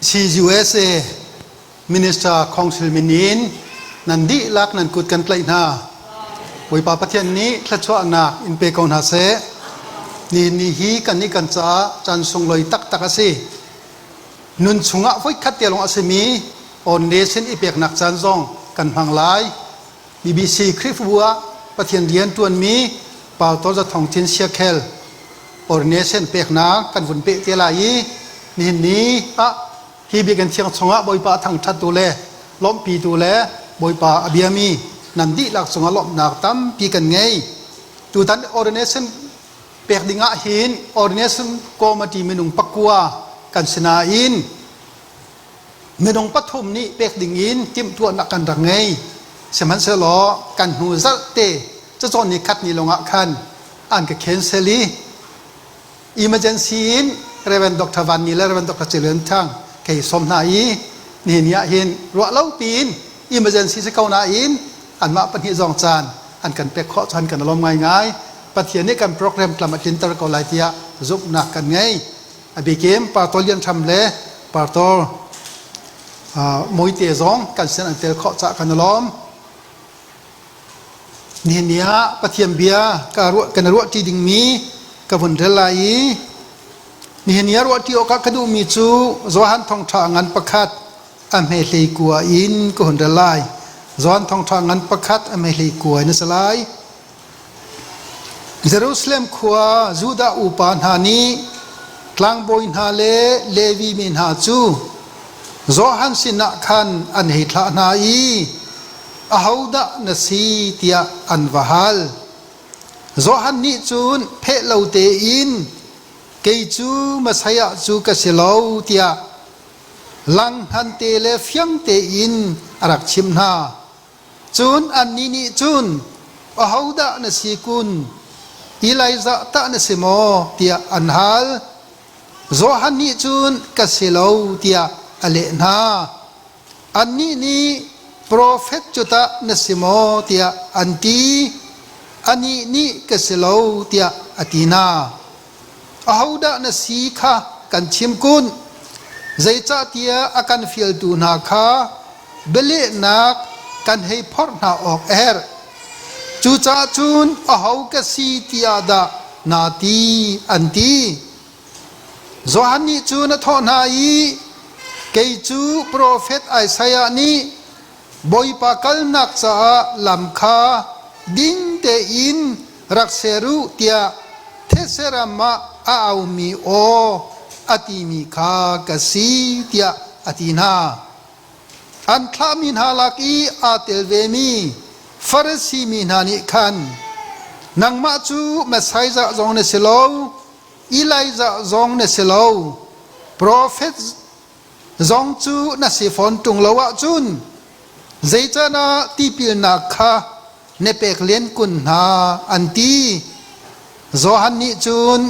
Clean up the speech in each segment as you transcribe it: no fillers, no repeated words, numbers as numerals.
CUSA Minister Council min in nan dihlak nan kut kan tlaih hna. Bawipa Pathian nih thluachuahnak in pe ko hna seh. Nihin ni hi kannih kan caah caan sunglawi taktak a si. Nun chungah voikhat te lawng a simi ordination i peknak caan zong kan hmang lai. BBC Khrihfabu ah Pathian rian ṭuanmi Pastor Za Thawng Cin Siakhel ordination peknak kan vun peh te lai i nihin ni ah hi biakinn thiang chungah Bawipa a thangṭhattu le lawmhpitu le Bawipa a biami nan dihlak cungah lawmhnak tampi kan ngei. Tutan ordination pek ding ah hin ordination committee minung pakua kan si nain Minung pathum nih pek dingin timhtuahnak kan rak ngei. Sihmanhsehlaw kan hnu zarh te cacawn ni khat ni lawngah khan an ka cancel i emergency in Reverend Dr. Van Ni le Reverend Dr. Chilen Thang kei sawm hna i nihin ni ah hin ruah lo piin emergency si ko nain anmah pahnih zong caan an kan pek khawh cun kan lawm ngaingai. Pathian nih kan program tlam a tlinter ko lai tiah zumhnak kan ngei. A biakim Pastor Lian Hram le Pastor Mawite zong kan sin an tel khawh cah kan i lawm. Nihin ni ah Pathian bia ka ruah kan ruah ṭi dingmi ka vun rel lai i nihin ni ah ruah ṭi awkah ka duhmi cu Johan Thawngṭha ngan pakhat a hme hlei kua in ka hun rel lai. Johan Thawngṭha ngan pakhat a hme hlei kua in a si lai. Jerusalem khua Judah upa hna nih tlangbawi hna le Levi mi hna cu Johan sinah khan an hei thlah hna i, Ahodah na si? tiah an va hal. Johan nih cun pheh lo tein, Kei cu Messiah cu ka si lo, tiah langhngan te le fiang tein a rak chimh hna. Cun annih nih cun, Ahodah na si kun? Elijah tah na si maw? tiah an hal. Johan nih cun, Ka si lo, tiah a leh hna. Annih nih, Profet cu tah na si maw? tiah an ti. Anih nih, Ka si lo, tiah a ti hna. Ahodah na si kha kan chim kun? Zeicahtiah a kan fialtu hna kha bialehnak kan hei phorh hna awk a herh. Cucaah cun aho ka si tiah dah naa ti? an ti. Johan nih cun a thawh hna i, Kei cu profet Isaiah nih Bawipa kalnak caah lam kha ding tein rak ser u tiah thetse ram ah a aumi aw a timi kha ka si tiah a ti hna. An thlahmi hna lak i aa tel vemi Farasi mi hna nih khan, Nangmah cu Messiah zong na si lo, Elijah zong na si lo, profet zong cu na si fawn ṭung lo ahcun zeicanah tipilnak kha na pek len kun hna an ti. Johan nih cun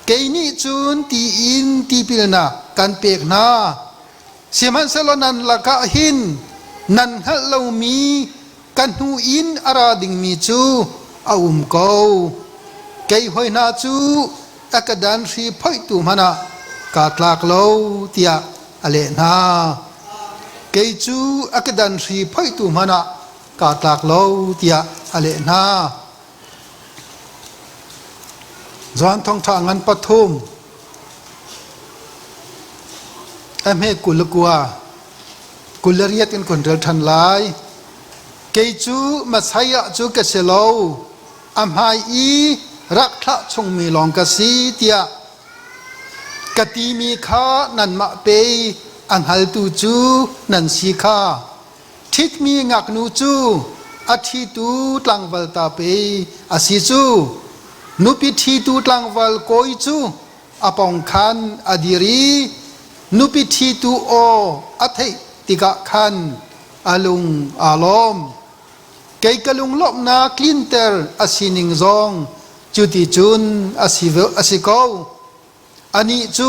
kei nih cun tiin tipilnak kan pek hna. Sihmanhsehlaw nan lakah hin nan hngalh lomi ka hnu in a ra dingmi cu a um ko. Kei hoi hna cu a ka dan hri phoihtu hmanh ah kaa tlak lo tiah a leh hna. Kei cu a ka dan hri phoihtu hmanh ah kaa tlak lo tiah a leh hna. Johan Thawngṭha ngan pathum a hme 29 28 in kun rel ṭhan lai. Kei cu Messiah cu ka si lo, a hmai i rak thlah chungmi lawng ka si tiah ka timi kha nanmah pei a hngaltu cu nan si kha. Ṭhitmi ngaknu cu a ṭhitu tlangval ta pei a si cu. Nupi ṭhitu tlangval kawi cu a pawng khan a dir i nupi ṭhitu aw a theih tikah khan a lung aa lawm. Kei ka lunglawmhnak tlinter a sining zong cuti cun a si ko. Anih cu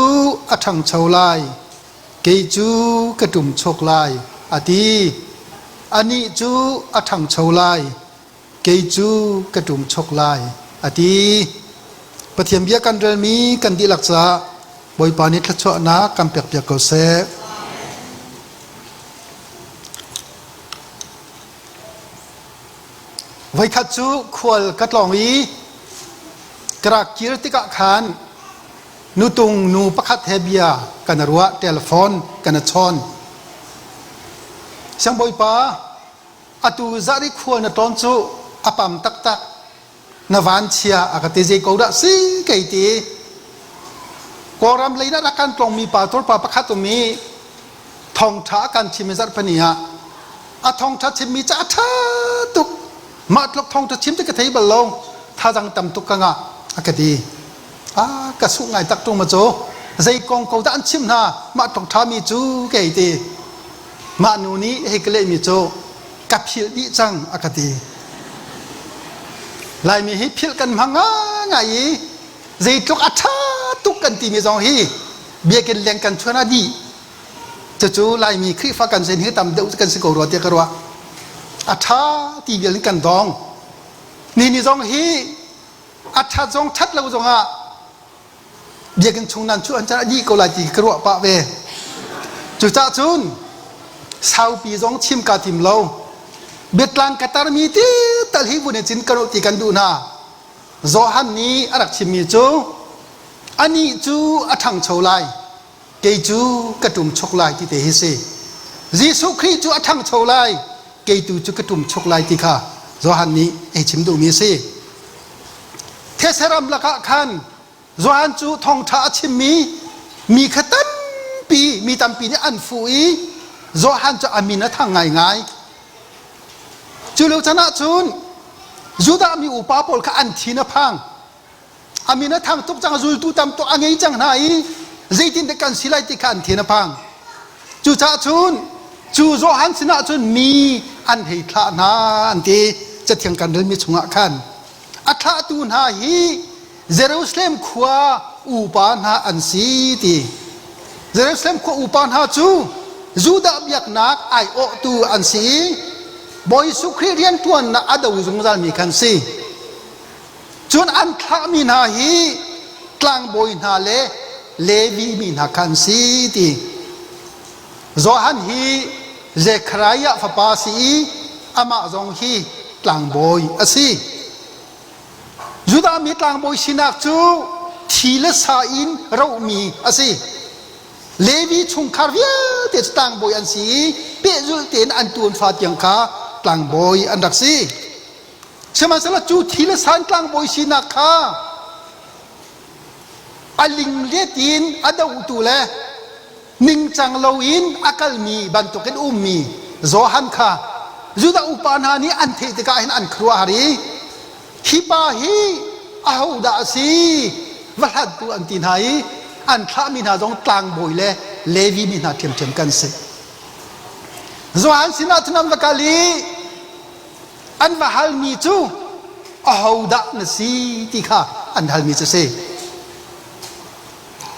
a ṭhangcho lai, kei cu ka ṭumchuk lai, a ti. Anih cu a ṭhangcho lai, kei cu ka ṭumchuk lai, a ti. Pathian bia kan relmi kan dihlak caah Bawipa nih thluachuahnak kan pekpiak ko seh. Voikhat cu khual ka tlawng i ka rak kir tikah khan nutung nu pakhat he bia kan i ruah, telephone kan i chawn. Siangbawipa, atu zarh i khual na tlawn cu a pam taktak. Na vanchia a ka ti zei ko dah si kei ti. Kawlram lei na rak kan tlawngmi pastor pa pakhat um i thawngṭha a kan chim i zarhpini ah a thawngṭha chimmi cu a ṭha tuk. Mah tluk thawngṭha chim ti ka thei bal lo. Thazang tam tuk ka ngah a ka ti. A ka suh ngai tak ṭung ma cu. Zei kong ko dah an chimh hna mah tluk ṭhami cu kei ti. Mah nu nih hei ka lehmi cu ka philh dih cang a ka ti. Laimi hi philh kan hmang ngai i zeitluk a ṭha tuk kan timi zong hi biakinn leng kan chuan a dih. Cucu Laimi Khrihfa kan sin hi tam deuh kan si ko rua tiah ka ruah. A ṭha ti vial in kan dong. Ni ni zong hi a ṭhat zong ṭhat lo zongah biakinn chung nan chuah an a dih ko lai ti ka ruah pah ve. Cucaah cun saupi zong chim kaa tim lo. Biatlang ka tarmi ti tal hi vun in cin ka ti kan duh hna. Johan nih a rak chimmi cu anih cu a ṭhangcho lai, kei cu ka ṭumchuk lai ti te hi si. Jesuh Khrih cu a ṭhangcho lai, kei tu cu ka ṭumchuk lai ti kha Johan nih ei chim duhmi a si. These ram lakah khan Johan cu thawngṭha a chimmi mi kha tampi mi tampi nih an fuh i Johan cu a min a thang ngaingai. Cu lio chan ah cun Judah mi upa pawl kha an thin a phang. A min a thang tuk cang, zultu tam tuk a ngei cang hna i zeitindah kan si lai ti kha an thin a phang. Cucaah cun cu Johan sinah cun mi an hei thlah hna an ti. Cathiang kan relmi chungah khan a thlahtu hna hi Jerusalem khua upa hna an si ti. Jerusalem khua upa hna cu Judah biaknak aiawhtu an si i Bawi Jesuh Khrih rianṭuannak a do zungzalmi khan si. Cun an thlahmi hna hi tlangbawi hna le Levi mi hna kha an si ti. Johan hi Zekhariah fapa a si i amah zong hi tlangbawi a si. Judah mi tlangbawi sinak cu thi le sa in rohmi a si. Levi chungkhar vialte cu tlangbawi an si i pehzulh tein an tuanfa tiang kha tlangbawi an rak si. Sihmanhsehlaw cu thi le sa in tlangbawi sinak kha a linglet in a dohtu le ningcang loin a kalmi bantukin ummi Johan kha Judah upa hna nih an theih tikah hin an khuaruahhar i hi pa hi ahodah a si va hlat tu an ti hna i an thlahmi hna zong tlangbawi le Levi mi hna ṭhiamṭhiam kan si. Johan sinah cun an va kal i an va halmi cu ahodah na si ti kha an halmi cu si.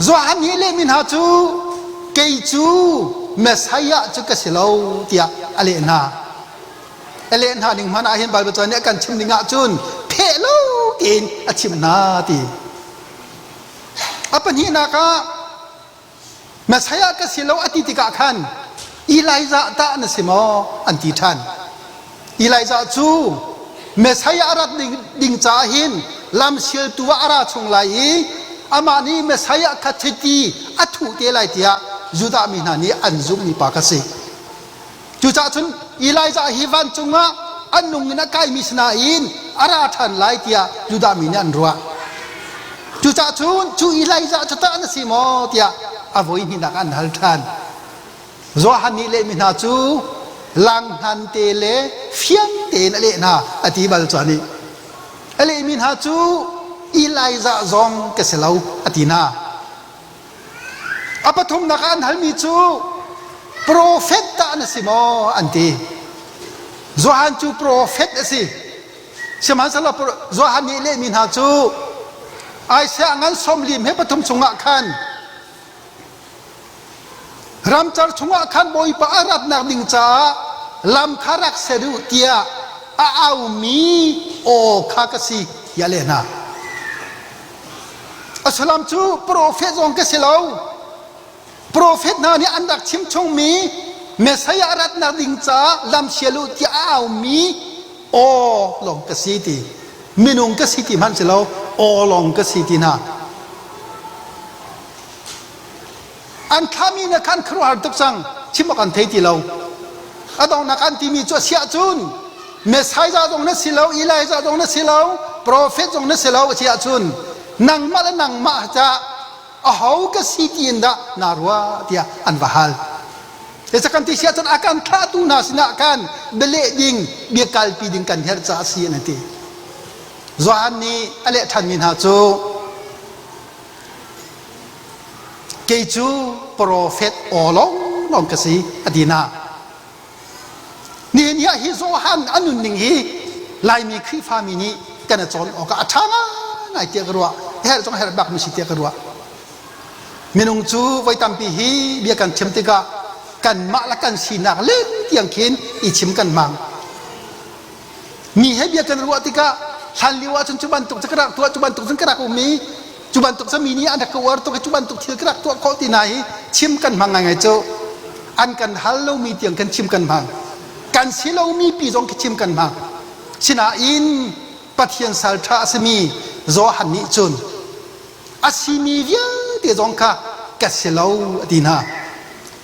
Johan nih lehmi hna cu kei cu Messiah cu ka si lo tiah a leh hna. A leh hna ning hmanh ah hin Baibal ca nih a kan chim ding ahcun pheh lo tein a chimh hna ti. A pahnihnak ah Messiah ka si lo a ti tikah khan Elijah tah na si maw an ti ṭhan. Elijah cu Messiah a rat ding caah hin lamsialtu ah a ra chung lai i amah nih Messiah kha chiti a thuh te lai tiah Judah mi hna nih an zumhmi pa kha si. Cucaah cun Elijah hi vancung ah an nung in a kaimi sinain a ra ṭhan lai tiah Judah mi nih an ruah. Cucaah cun cu Elijah cu tah na si maw tiah a voi hnihnak an hal ṭhan. Johan nih lehmi hna cu langhnan te le fiang tein a leh hna a ti bal cu nih. A lehmi hna cu Elijah zong ka si lo a ti hna. A pathumnak ah an halmi cu profet tah na si maw an ti. Johan cu profet a si. Sihmanhsehlaw Johan nih lehmi hna cu Isaiah ngan sawmlim he pathum chungah khan ramcar chungah khan Bawipa a ratnak ding caah lam kha rak ser u tiah a aumi aw kha ka si tiah a leh hna. A sullam cu profet zong ka si lo. Profet hna nih an rak chim chungmi Messiah a ratnak ding caah lam sial u tiah a aumi Aw lawng ka si ti. Minung ka si ti hmanh si lo, aw lawng ka si ti hna. An thlami na khan khuaruahhar tuk cang, chim awk an thei ti lo. A donghnak an timi cu a siah cun Messiah zong na si lo, Elijah zong na si lo, profet zong na si lo a si ahcun nangmah le nangmah ca aho ka si ti in dah naa ruah tiah an va hal. Zeica kan ti si ahcun a kan thlahtu hna sinah khan bialeh ding, biakalpi ding kan herh caah a si an ti. Johan nih a leh ṭhanmi hna cu kei cu profet aw lawnglawng ka si a ti hna. Nihin ah hi Johan a nunning hi Laimi Khrihfami nih kan i cawn awk ah a ṭha ngaingai tiah ka ruah. Herh zong herh bakmi si tiah ka ruah. Minung cu voi tampi hi bia kan chim tikah kanmah le kan sinak leng tiang khin i chim kan hmang. Mi he bia kan ruah tikah hlan lio ahcun cu bantuk cu ka rak tuah, cu bantuk cun ka rak um i cu bantuk cu mi nih an rak ka uar tuk i cu bantuk thil ka rak tuah khawh ti hna hi chim kan hmang ngaingai cu. An kan hal lomi tiang kan chim kan hmang. Kan si lomi pi zong khi chim kan hmang. Sinain Pathian sal ṭha a simi Johan nih cun a simi vialte zong kha ka si lo a ti hna.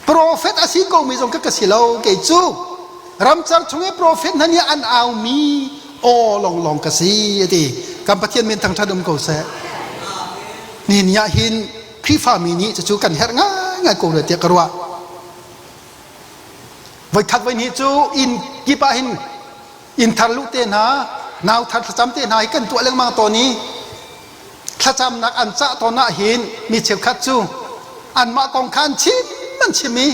Profet a si komi zong kha ka si lo kei cu ramcar chung i profet hna nih an aumi aw lawnglawng ka si a ti. Kan Pathian min thangṭhat um ko seh. Nihin ni ah hin Khrihfami nih cucu kan herh ngaingai ko rua tiah ka ruah. Voikhat voihnih cu inn kip ah hin inn thar luh te hna, nau thar thlacam te hna hi kan tuah lengmang tawn i thlacamnak an cah tawn ah hin mi cheukhat cu anmah kong kha an chim an chim i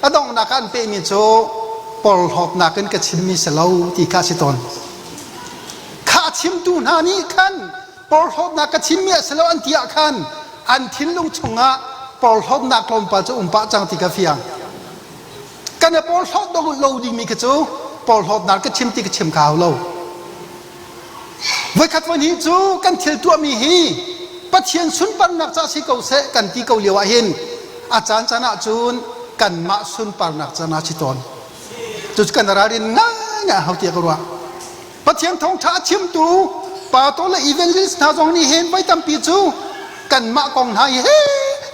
a donghnak ah an pehmi cu porhlawtnak in ka chimmi si lo ti kha a si tawn. Kha a chimtu hna nih khan porhlawtnak ka chimmi a si lo an ti ah khan an thinlung chungah porhlawtnak tlawmpal cu um pah cang ti ka fiang. Kan i porhlawt lo dingmi khi cu porhlawtnak ka chim ti ka chim kha hau lo. Voikhat voihnih cu kan thil tuahmi hi Pathian sunparnak ca si ko seh kan ti ko lio ah hin a caan caan ah cun kanmah sunparnak caan ah si tawn. Cucu kan ralrin ngaingai hau tiah ka ruah. Pathian thawngṭha a chimtu pastor le evangelist hna zong nih hin voi tampi cu kanmah kong hna hi he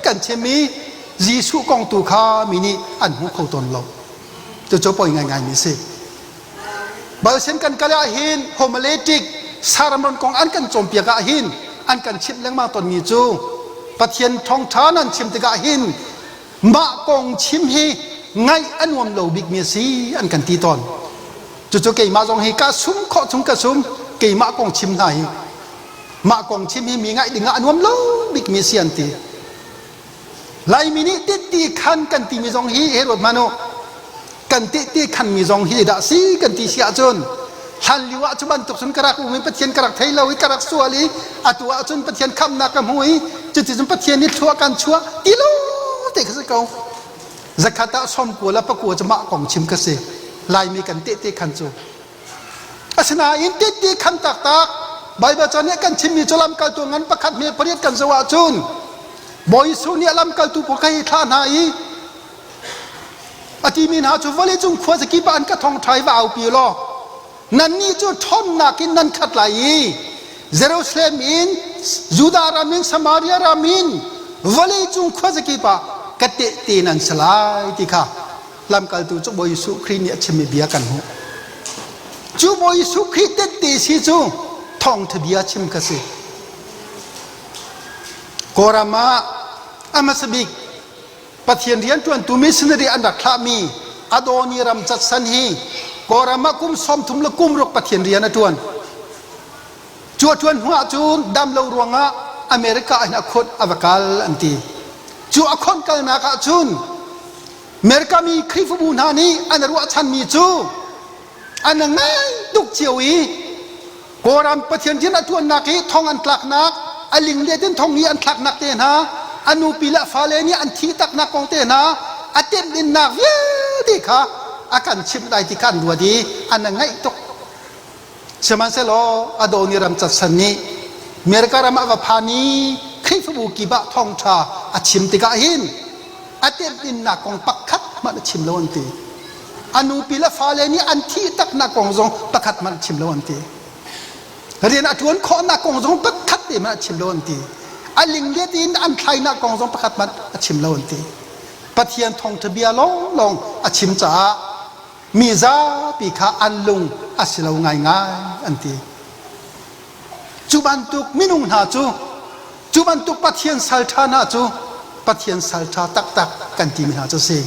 kan chim i Jesuh kong tu kha mi nih an hmu kho tawn lo. Cucu poi ngaingaimi a si. Balsin kan kal ah hin homiletic sermon kong an kan cawnpiak ah hin an kan chimh lengmang tawnmi cu Pathian thawngṭha nan chim tikah hin mah kong chim hi ngaih a nuam lo bikmi a si an kan ti tawn. Cucu keimah zong hi ka sum khawh chung ka sum keimah kong chim hna hi mah kong chim hi mi ngaih ding ah a nuam lo bikmi a si an ti. Laimi nih tehte khan kan timi zong hi he ruat hmanh u. Kan tehte khanmi zong hi dah si kan ti si ahcun hlan lio ah cu bantuk cun ka rak um i Pathian ka rak thei lo i ka rak sual i atu ahcun Pathian khamhnak ka hmu i cuticun Pathian nih thlua kan chuah ti lo te kha si ko. Zakhat ah som kua le pakua cu mah kong chim ka si. Laimi kan tehte khan cu Asinain tehte khan taktak Baibal ca nih kan chimmi cu lamkaltu ngan pakhat hme pariat kan zoh ahcun Bawi Jesuh nih a lamkaltu pawl kha hi thlah hna i a timi hna cu vawleicung khuazakip ah an ka thawngṭha i va aupi law nannih cu ṭhawnnak in nan khat lai i Jerusalem in Judah ram in Samaria ram in vawleicung khuazakip ah ka tehte nan si lai ti kha lamkaltu cu Bawi Jesuh Khrih nih a chimmi bia kan hmuh. Cu Bawi Jesuh Khrih tette si cu thawngṭha bia chim kha si. Kawlram ah a hmasa bik Pathian rianṭuantu missionary an rak thlahmi Adoni ram catsan hi Kawlram ah kum 30 le kum ruk Pathian rian a ṭuan. Cu a ṭuan hnu ahcun dam lo ruangah America ah hin a khut a va kal an ti. Cu a khonh kalnak ahcun America mi Khrihfabu hna nih an ruahchanmi cu an ngai tuk cio i Kawlram Pathian rian a ṭuannak i thong an tlaknak, a linglet in thong i an thlaknak te hna, a nupi le a fale nih an thih taknak kong te hna, a temhinnak vialte kha a kan chimh lai ti kha an ruat i an ngaih tuk. Sihmanhsehlaw a dawni ram catsan nih America ram ah va phan i Khrihfabu kip ah thawngṭha a chim tikah hin a temhinnak kong pakhat hmanh a chim lo an ti. A nupi le fale nih an thih taknak kong zong pakhat hmanh chim lo an ti. Rian a ṭuan khawhnak kong zong pakhat te hmanh a chim lo an ti. A linglet in an thlainak kong zong pakhat hmanh a chim lo an ti. Pathian thawngṭha bia lawnglawng a chim caah mi zapi kha an lung a si lo ngaingai an ti. Cu bantuk minung hna cu, cu bantuk Pathian salṭha hna cu Pathian salṭha taktak kan timi hna cu a si.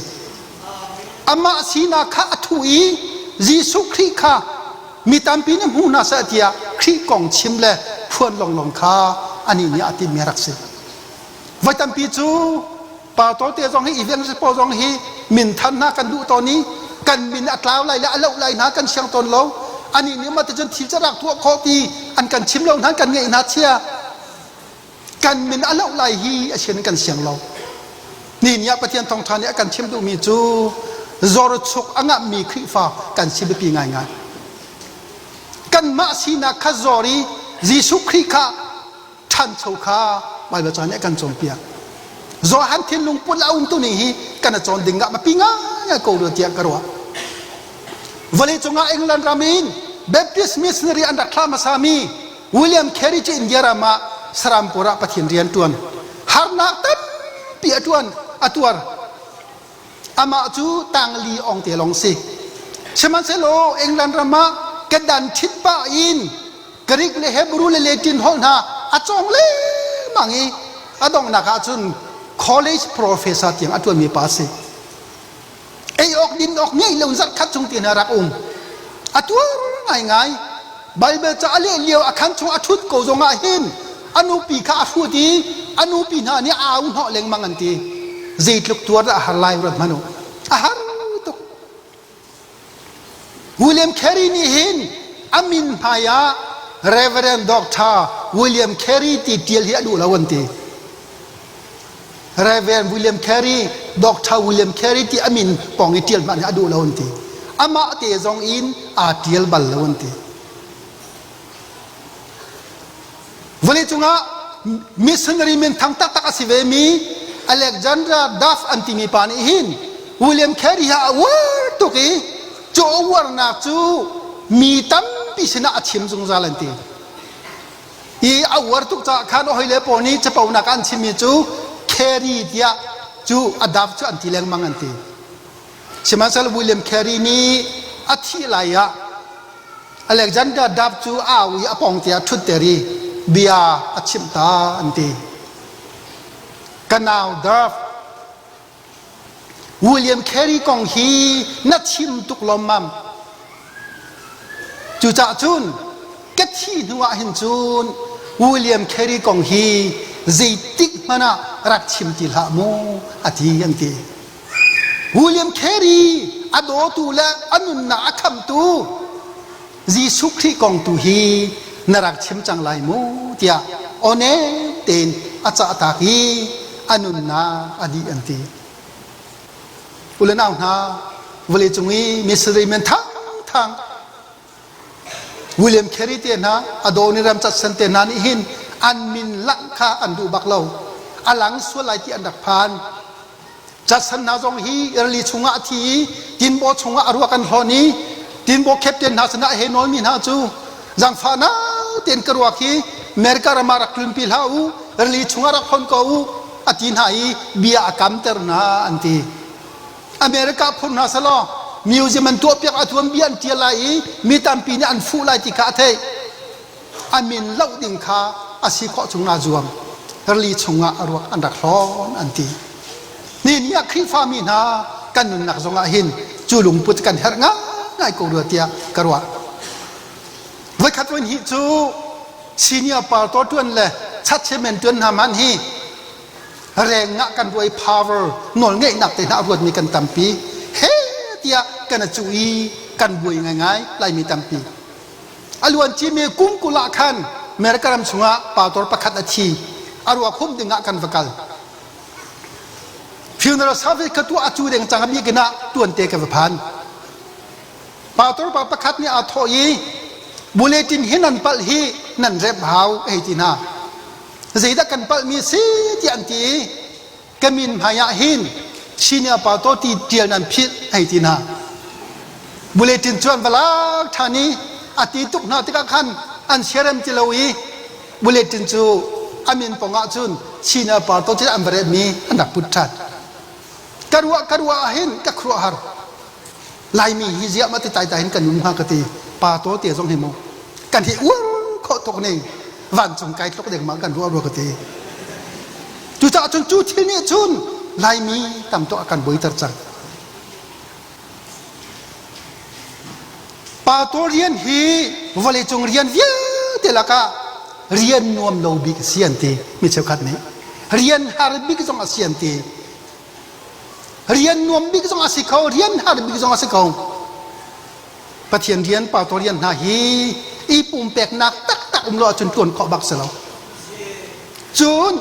Amah sinak kha a thuh i Jesuh Khrih kha mi tampi nih hmu hna seh tiah Khrih kong chim le phuan lawnglawng kha anih nih a timmi a rak si. Voi tampi cu pastor te zong hi evangelist pawl zong hi min than hna kan duh tawn i kan min a tlau lai le a loh lai hna kan siang tawn lo. Anih nih mah ticun thil cu rak tuah khawh ti an kan chim lo hna kan ngeih hna chia. Kan min a loh lai hi a sian kan siang lo. Ni ni ah Pathian thawngṭha nih a kan chim duhmi cu zorchuk a ngahmi Khrihfa kan si biapi ngaingai. Kanmah sinak kha zor i Jesuh Khrih kha ṭhancho kha Baibal ca nih a kan cawnpiak. Johan thinlung put le a umtu ning hi kan i cawn ding ah biapi ngaingai ko rua tiah ka ruah. Vawlei cungah England ram in Baptist missionary an rak thlah hmasami William Carey cu India ram ah Sarampur ah Pathian rian ṭuan. Harnak tampi a ṭuan, a tuar. Amah cu tangli ong te lawng si. Sihmanhsehlaw England ram ah kedan ṭhit pah in Greek le Hebrew le Latin holh hna a cawng lengmang i a donghnak ah cun college professor tiang a ṭuanmi pa a si. Ei awk din awk ngeih lo zarh khat chung ti hna rak um. A tuar ngaingai. Baibal ca a leh lio a khan chung a ṭhut ko zong ah hin a nupi kha a hrut i a nupi hna nih a au hnawh lengmang an ti. Zeitluk tuar dah a har lai ruat hmanh u. A har tuk. William Carey nih hin a min hmai ah Reverend Doctor William Carey ti ṭial hi a duh lo an ti. Reverend William Carey, Doctor William Carey ti a min pawng i ṭial hmanh hi a duh lo an ti. Amah te zong in aa ṭial bal lo an ti. Vawleicung ah missionary minthang taktak a si ve mi Alexandra Duff an timi pa nih hin William Carey ha a uar tuk i cu a uarnak cu mi tampi sinah a chim zungzal an ti. I a uar tuk caah khan a hawile pawl nih caponak an chimmi cu Carey tiah cu a Duff cu an ti lengmang an ti. Sihmanhsehlaw William Carey nih a thih lai ah Alexander Duff cu a au i a pawng te ah ṭhutter i bia a chimh ta an ti. Ka nau Duff, William Carey kong hi na chim tuk lawmmam. Cucaah cun ka thi hnu ah hin cun William Carey kong hi zeitik hmanh ah rak chim ti hlah mu a ti an ti. William Carey a dawtu le a nunnak a khamtu Jesuh Khrih kong tu hi na rak chim cang lai mu tiah awnem tein a cahtak i a nunnak a dih an ti. U le nau hna, vawleicung i missionary men thangthang William Carey te hna, Adoniram Judson te hna nih hin an min langh kha an duh bak lo. A lang sual lai ti an rak phan. Judson hna zong hi rili chungah a thi i tinbaw chungah a ruak an hlawn i tinbaw captain hna sinah a hei nawlmi hna cu zaangfahnak tein ka ruak hi America ram ah rak tlunpi hlah u, rili chungah rak hlawn ko u a ti hna i bia a kamter hna an ti. America phur hna selaw museum an tuahpiak a tuan bia an ṭial lai i mi tampi nih an fuh lai ti kha a theih. A min loh ding kha a si khawh chung naa zuam. Rili chungah a ruak an rak hlawn an ti. Ni ni ah Khrihfa mi hna kan nunnak zongah hin cu lungput kan herh ngaingai ko rua tiah ka ruah. Voikhat voihnih cu senior pastor ṭuan le church chairman ṭuan hna hmanh hi reng ah kan ruai power nawlngeihnak te hna a ruatmi kan tampi he tiah kan a cuh i kan buai ngaingai laimi tampi a luan cimi kum 20 ah khan America ram chungah pastor pakhat a thi a ruak hum ding ah kan va kal funeral service kha tuah a cu deng cang a biakinn ah tuante ka va phan Pastor pa pakhat nih aa thawh i bulletin hi nan palh hi nan rep hau hei ti hna. Zeidah kan palhmi si tiah an ti i ka min hmai ah hin senior pastor ti tial nan philh hei ti hna. Bulletin cu an va lak ṭhan i a ti tuk hna tikah khan an siarem ti lo i bulletin cu a min pong ah cun China par to cu an va retmi an rak put ṭhan. Ka ruah ka ruah ah hin ka khuaruahhar. Laimi hi ziah ma ti tai tai hin kan um hnga ka ti. Pa to te zong hi mu kan hi uar khawh tuk ning vancung kai tluk deng ma kan ruah rua ka ti. Cucaah cun cu thil nih cun Laimi tam tuk a kan buaiter cang. Pastor rian hi vawleicung rian vialte lakah rian nuam lo bik a si an ti mi cheukhat nih. Rian har bik zong a si an ti. Rian nuam bik zong a si kho, rian har bik zong a si kho. Pathian rian pastor rian hna hi i pumpeknak taktak um lo ahcun tuan khawh bak si lo. Cun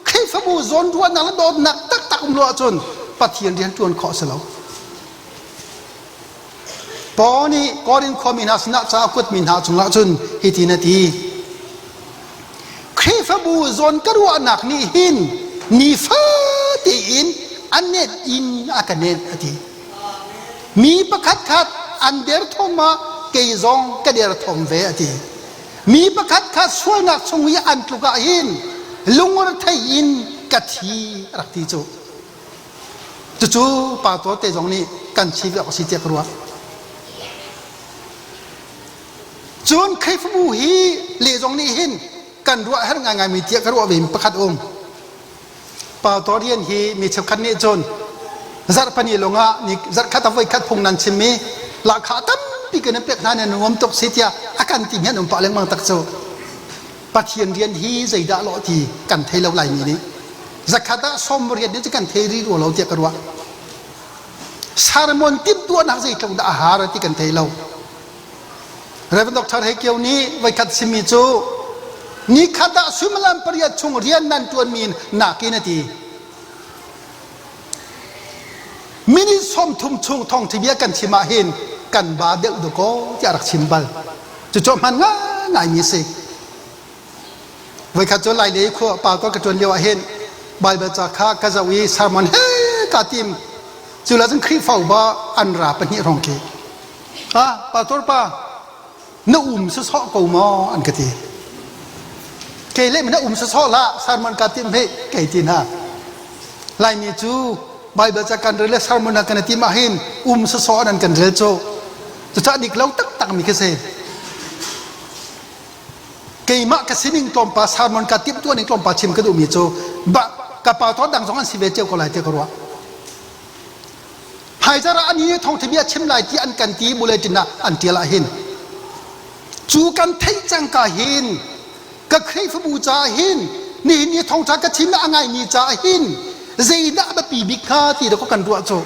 Khrihfabu zawnruahnak le dawtnak taktak um lo ahcun Pathian rian ṭuan khawh a si lo. Paul nih Korin khuami hna sinah ca a kuatmi hna cungah cun hitin a ti. Khrihfabu zawn ka ruahnak nih hin nifate in a net in a ka net a ti. Mi pakhat khat an derthawm ah kei zong ka derthawm ve a ti. Mi pakhat kha sualnak chung i an tluk ah hin lungre in ka thi a rak ti cu. Cucu pa te zong nih kan si ve awk a si tiah ka ruah. Cun Khrihfabu hi le zong nih hin kan ruah herh ngaingaimi tiah ka ruah ve mi pakhat um. Pastor rian hi mi cheukhat nih cun zarhpani lawngah ni zarhkhat a voikhat phung nan chim i lahkhah tampi kan in pek hna nan nuam tuk si tiah a kan ti mi an um pah lengmang tak cu. Pathian rian hi zeidah lawh ti kan thei lo Laimi nih. Zakhat ah sawm rian nih cu kan thei rih rua lo tiah ka ruah. Sermon timhtuahnak zeitluk dah a har ti kan thei lo. Reverend Dr. He Kio nih voikhat chimmi cu nikhat ah suimilam pariat chung rian nan ṭuanmi nakin a ti. Minute 30 chung thawngṭha bia kan chim ah hin kan ba deuh dakaw tiah rak chim bal. Cucu hman ngaingaimi a si. Voikhat cu Lailei khua pa ka ṭuan lio ah hin Baibal ca kha ka zoh i sermon he ka tim. Cu la cun Khrihfa upa an ra pahnih hrawng khi. Ah, pastor pa, na um sawsawh ko maw an ka ti. Kei le na um sawsawh hlah, sermon ka tim he kei ti hna. Laimi cu Bible ca kan rel le sermon kan tim ah hin um sawsawh an kan rel cu. Cucaah dik lo taktak mi khi si. Keimah ka sining tlawmpa sermon ka timh tuah ning tlawmpa chim ka duhmi cu ba ka pa dang zong an si ve cio ko lai ti ka ruah. Hmaizarh ah ani thawngtha bia chim lai ti an kan ti bulletin ah an tial ah hin cu kan theih cangka hin ka Khrihfabu caah hin nihin ni thawngtha ka chim a ngaimi caah hin zeidah a biapi bik hnga ti dah kan ruah cu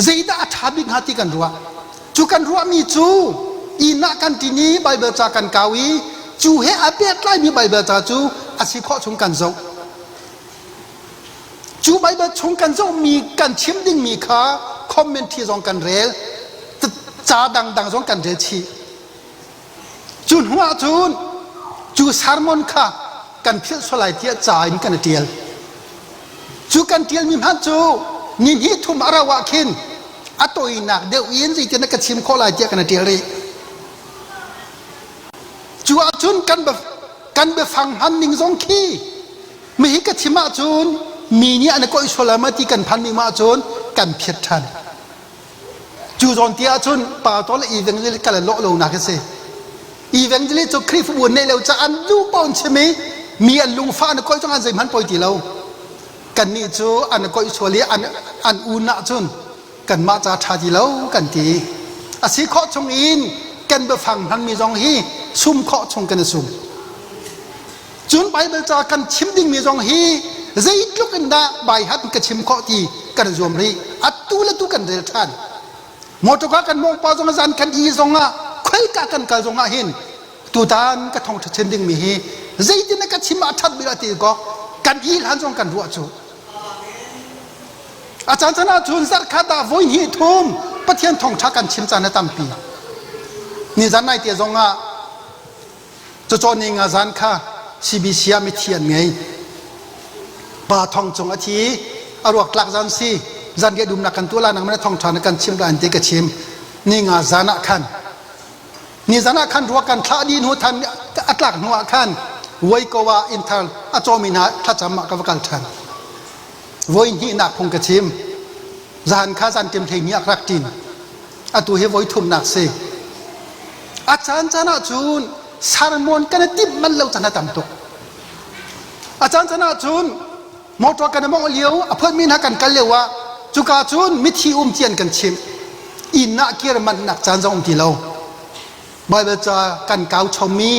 zeidah a ṭha bik hnga ti kan ruah cu kan ruahmi cu inn ah kan ṭin i Baibal ca kan kau i cu he a pehtlaimi Baibal ca cu a si khawh chung kan zoh Cu Baibal chung kan zohmi kan chim dingmi kha commentary zong kan rel, ca dangdang zong kan rel chih. Cu hnu ahcun cu sermon kha kan philh sual lai tiah ca in kan i ṭial. Cu kan ṭialmi hmanh cu ni hnih thum a rauh ah khin a tawinak deuh in zeitin ka chim khawh lai tiah kan i ṭial rih. Cu ahcun kan kan biafang hman ning zong khi Mihi ka chim ahcun mi nih an i koih sual ma ti kan phan mi ma ahcun kan phiat ṭhan. Cu zawn ti ahcun pastor le evangelist kal lawh lo nak a si. Evangelist cu Khrihfabu an neih lo caah an duh paoh an chim i mi an lungfah an i koih zong an zeihmanh poi ti lo. Kannih cu an i koih sual i an an un ahcun kanmah ca ṭha ti lo kan ti. A si khawh chung in kan biafang hmanmi zong hi sum khawh chung kan i sum. Cun Baibal ca kan chim dingmi zong hi zeitluk in dah baihat ka chim khawh ti kan zuam rih. Atu le tu kan rel ṭhan. Motor kan mawng pa zong zan kan i zong ah khoika kan kal zong ah hin tutan ka thawngṭha chim dingmi hi zeitin ka chim ah ṭhat bik ti ko kan i hlan zong kan ruah cu. A caan caan ahcun zarhkhat ah voi hnih thum Pathian thawngṭha kan chim caan a tampi. Nizan nai te zong ah Cucaw ni nga zan kha CBC ah mithi an ngei. Pa thong cung a thi, a ruak tlak zan si, zan riah dumnak kan tuah la nang mana thong ṭha na kan chim la an ti ka chim. Ni nga zan ah khan ni zan ah khan ruak kan thlah dih hnu than a tlak hnu ah khan voi ko ah innthar a cawmi hna thlacam ah ka va kal ṭhan. Voi hnihnak phung ka chim. Zan kha zan ṭim hlei ni ah ka rak ṭin. Atu hi voi thumnak si. A caan caan ah cun sermon kan i timh manh lo caan a tam tuk. A caan caan ah cun motor kan i mawngh lio a phuatmi hna kan kal lio ah cuka cun mithi um ti an kan chimh. Inn ah kir manhnak caan zong um ti lo. Baibal ca kan kau chommi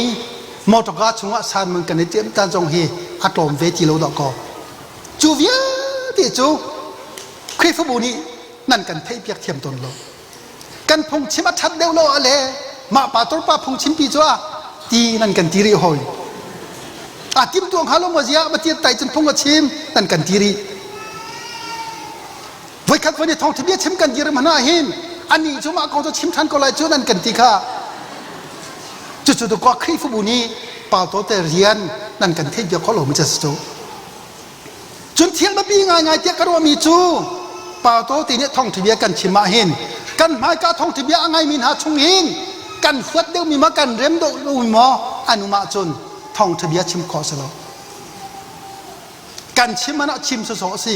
motor ka chungah sermon kan i timh caan zong hi a tlawm ve ti lo dawh kaw. Cu vialte cu Khrihfabu nih nan kan theihpiak thiam tawn lo. Kan phungchim a ṭhat deuh lo ah le mah pastor pa phungchimpi cu ah ti nan kan ti rih hoi. A timtuah hnga lo maw ziah ma tiat tai cun phung a chim nan kan ti rih. Voikhat voi ni thawngṭha bia chim kan dir hmanh ah hin anih cu mah kong cu chim ṭhan ko lai cu nan kan ti kha. Cucu tu kwa Khrihfabu nih pastor te rian nan kan theihpiak khawh lo mi cu a si cu. Cun thil biapi ngaingai tiah ka ruahmi cu Pauto ti nih thawngṭha bia kan chim ah hin kan hmaika thawngṭha bia a ngaimi hna chung hin kan huat deuhmi maw kan rem deuhmi maw an um ahcun thawngṭha bia chim khawh si lo. Kan chim man ah chim sawsawh a si.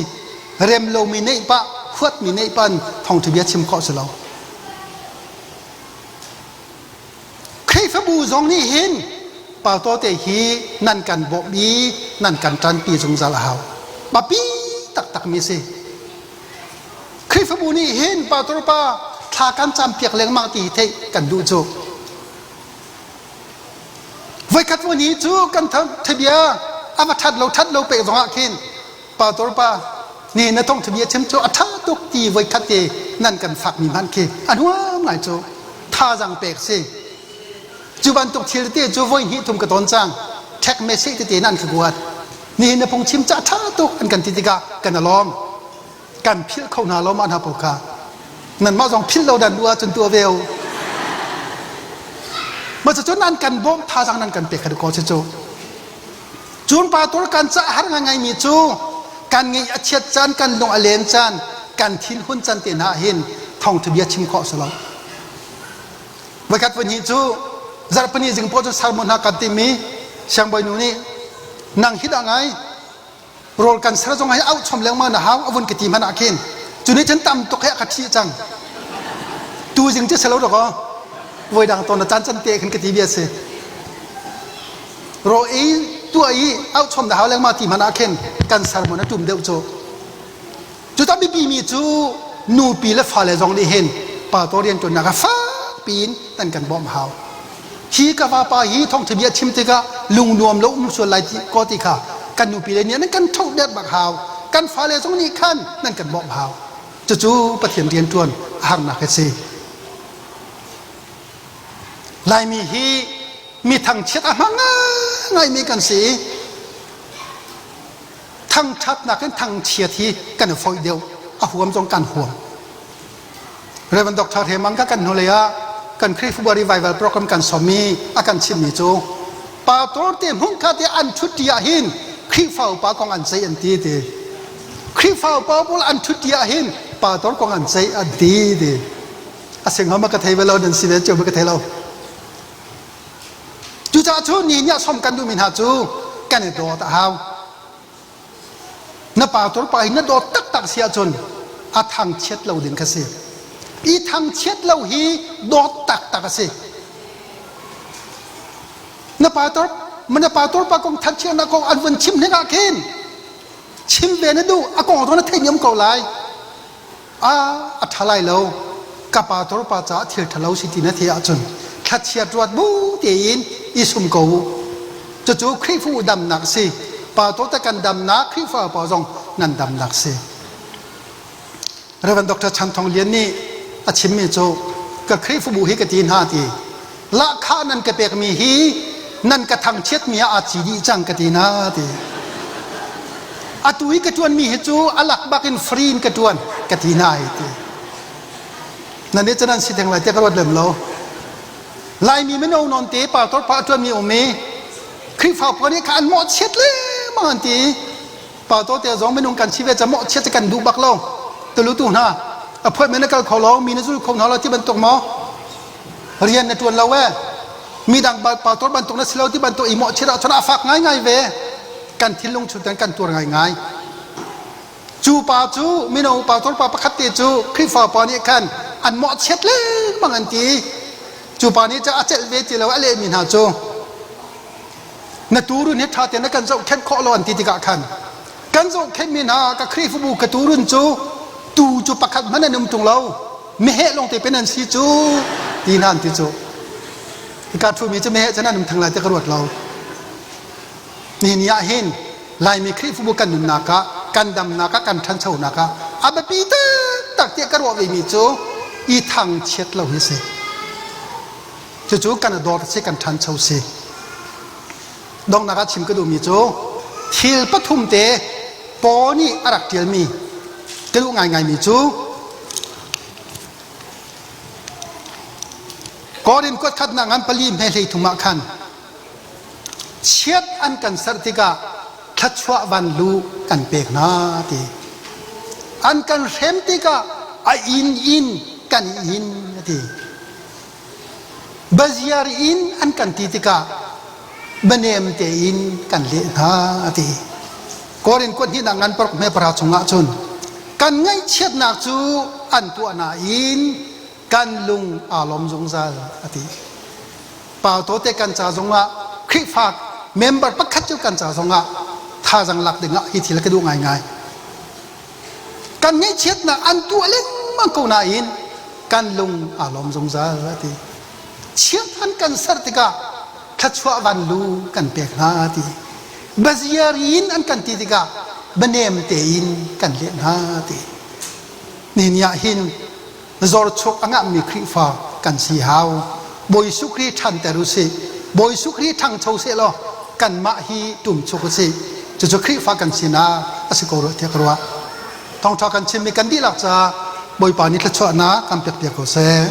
Rem lomi neih pah, huatmi neih pan thawngṭha bia chim khawh si lo. Khrihfabu zong nih hin pastor te hi nan kan bawmh i nan kan ṭanpi zungzal a hau. Biapi taktakmi a si. Khrihfabu nih hin pastor pa thla kan campiak lengmang ti hi theih kan duh cu. Voikhat voi cu kan thabia a va ṭhat lo ṭhat lo pek zongah khin pastor pa nih na thawngṭha bia chim cu a ṭha tuk ti voikhat te nan kan fakmi hmanh khi a nuam ngai cu thazaang pek si cu bantuk thil te cu voi hnih thum ka ton cang ṭhek message tete nan ka kuat nihin na phungchim ca ṭha tuk an kan ti tikah kan alawm kan philh kho hna lo mah hna pawl kha nanmah zong philh lo dan duh ahcun tuah ve u ma cu nan kan bawmh thazaang nan kan pek kha ko cu Cun pastor kan cah har ngaingaimi cu kan ngeih a chiat caan, kan lung a len caan, kan thinhun caan te hna hin thawngṭha bia chim khawh a si lo. Voikhat voihnih cu zarhpini zing pawl cu sermon hna kan timi siangbawinu nih nang hi dah ngai rawl kan ser zong hi auh chom lengmang na hau a vun ka ti hmanh ah khin cu nih cun tam tuk he a ka ṭhih cang tu zing cu si lo dakaw voi dang tawn na caan can te khin ka ti bia si Raw ei tuah i auhchom na hau lengmang ti hmanh ah khin kan sermon a ṭum deuh cu. Cuta biapi mi cu nupi le fale zong nih hin pastor rianṭuannak ah fak piin nan kan bawmh hau. Hi ka vapa hi thawngṭha bia chim tikah lungnuam lo um sual lai ti ko ti kha kan nupi le nih nan kan ṭhoh der bak hau. Kan fale zong nih khan nan kan bawmh hau. Cucu Pathian rianṭuan a harnak a si. Laimi hi mi thangchiat a hmang ngaingaimi kan si i thangṭhatnak in thangchiat hi kan i fawih deuh a huam zong kan huam Reverend Dr. Hemang ka kan hnulei ah kan Khrihfabu revival program kan som i a kan chimmi cu pastor te hmunkhat i an ṭhutṭi ah hin Khrihfa upa kong an ceih an ti ti Khrihfa upa pawl an ṭhutṭi ah hin pastor kong an ceih an ti ti a sing ma ka thei ve lo nan si ve cio ma ka thei lo Cucaah cu ni nih a som kan duhmi hna cu kan i dawt a hau. Na pastor pa hi na dawt taktak si ahcun a thangchiat lo ding kha si. I thangchiat lo hi dawt taktak a si. Na pastor na pastor pa kong thangchiatnak kong an vun chim hnik ah khin chim ve na duh a kong zong na theih niam ko lai. A a ṭha lai lo ka pa torpa caah thil ṭhalo si ti na theih ahcun thlachiat ruat bu tein i sum ko u cucu Khrihfa damnak si pa te kan damnak Khrihfa pa zong nan damnak si Reverend Dr. Chan Thong Lian nih a chimmi cu ka Khrihfabu hi ka ti hna ti lahkhah nan ka pekmi hi nan ka thangchiatmi ah aa ci dih cang ka ti hna ti atu i ka ṭuanmi hi cu a lak bak in free in ka ṭuan ka ti hna ai ti nan nih cun an si theng lai tiah ka ruat lem lo Laimi mino non te pastor pa a ṭuanmi um i Khrihfa upa nih kha an mawhchiat lengmang an ti pastor te zong minung kan si ve ca mawhchiat cu kan duh bak lo tulu tu hna. Appointment na kal kho lo, mi na zul kho hna lo ti bantuk maw? Rian na ṭuan lo ee. Midang pastor bantuk na si lo ti bantuk i mawhchiat ahcun a fak ngaingai ve. Kan thinlung chung kan tuar ngaingai. Cu pa cu mino pastor pa pakhat te cu Khrihfa pa nih khan an mawhchiat lengmang an ti. Cu pa nih cu a celh ve ti lo a lehmi hna cu na tuurun hi ṭha tein na kan zohkhenh khawh lo an ti tikah khan kan zohkhenhmi hna ka Khrihfabu ka tuurun cu tuu cu pakhat hmanh an um ṭung lo meheh lawngte pen an si cu ti hna an ti cu hika ṭhumi cu meheh cu nan um theng lai ti ka ruat lo Nihin ah hin Laimi Khrihfabu kan nunnak ah, kan damnak ah, kan ṭhanchonak ah a biapi taktak tiah ka ruah vemi cu i thangchiat lo hi si. Cucu kan dawt si, kan ṭhancho si. Donghnak ah chim ka duhmi cu thil pathum te Paul nih a rak ṭialmi ka duh ngaingaimi cu Korin kuat khatnak ngan pali hme hlei thum ah khan Chiat an kan serh tikah thluachuah vanlu kan pek hna ti. An kan hrem tikah a inn in kan i in a ti. Baziar in an kan ti tikah banem tein kan leh hna a ti. Korin kuat hnihnak ngan paruk hme para chungah cun kan ngaihchiatnak cu an tuah nain kan lung aa lawm zungzal a ti. Pauto te kan ca zongah Khrihfa member pakhat cu kan ca zongah thazang lak dingah hi thil ka duh ngaingai. Kan ngaihchiatnak an tuah lengmang ko nain kan lung aa lawm zungzal a ti. Chiat an kan ser tikah thluachuah vanlu kan pek hna a ti. Baziar in an kan ti tikah banem tein kan leh hna a ti. Nihin ah hin Zorchuk a ngahmi Khrihfa kan si hau. Bawi Jesuh Khrih ṭhanter u sih. Bawi Jesuh Khrih ṭhangcho seh law kanmah hi ṭumchuk u sih. Cucu Khrihfa kan sinak a si ko rua tiah ka ruah. Thawngṭha kan chimmi kan dihlak caah Bawipa nih thluachuahnak kan pekpiak ko seh.